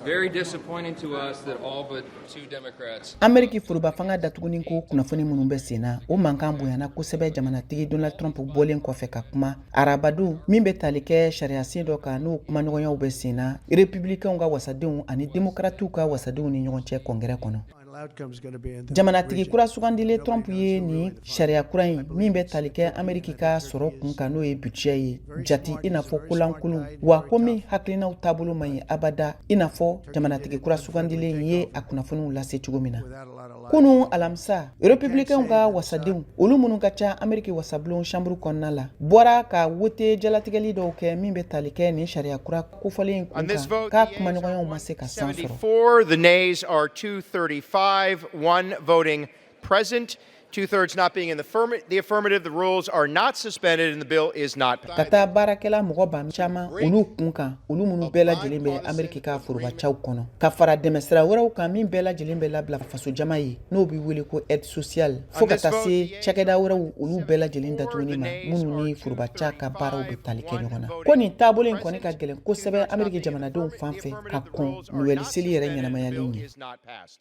Very disappointing to us that all but two Democrats. Ameriki foroba fanga datuguni ko kunnafoni minnu bɛ sen na, o mankan bonyana kosɛbɛ jamanatigi Donald Trump bɔlen kɔfɛ ka kuma arabadon min bɛ tali kɛ sariyasen dɔ kan, n'o kumaɲɔgɔnyaw bɛ sen na Republicainw ka wasadenw ani Demokratiw ka wasadenw ni ɲɔgɔn cɛ Kɔngɛrɛ kɔnɔ. Jamanatigi kura sugandilen Trump ye nin sariya kura in min bɛ tali kɛ Ameriki ka sɔrɔ kun kan, n'o ye budget ye, jati i n'a fɔ kolankolon wa, ko min hakilinaw taabolo man ɲi abada, i n'a fɔ jamanatigi kura sugandilen ye a kunnafoniw lase cogo min na kunu alamisa. Republicainw ka wasadenw, olu minnu ka ca Ameriki wasabulon chambre kɔnɔna la, bɔra ka wote jalatigɛli dɔw kɛ min bɛ tali kɛ nin sariya kura kofɔlen kun kan, k'a kumaɲɔgɔnyaw ma se ka san sɔrɔ. The nays are 235, one voting present. Two-thirds not being in the affirmative, the rules are not suspended and the bill is not Ka taa baarakɛla mɔgɔ ba caman olu kun kan, olu minnu bɛɛ lajɛlen bɛ Ameriki ka forobacaw kɔnɔ, ka fara dɛmɛsira wɛrɛw kan min bɛɛ lajɛlen bɛ labila fasojama ye, n'o bɛ wele ko aide sociale, fo ka taa se cakɛda wɛrɛw, olu bɛɛ lajɛlen datuguni ma, minnu ni forobaca ka baaraw bɛ tali kɛ ɲɔgɔn na. Ko nin taabolo in kɔni ka gɛlɛn kosɛbɛ Ameriki jamanadenw fan fɛ ka kɔn Noɛli seli yɛrɛ ɲɛnamayalen ɲɛ.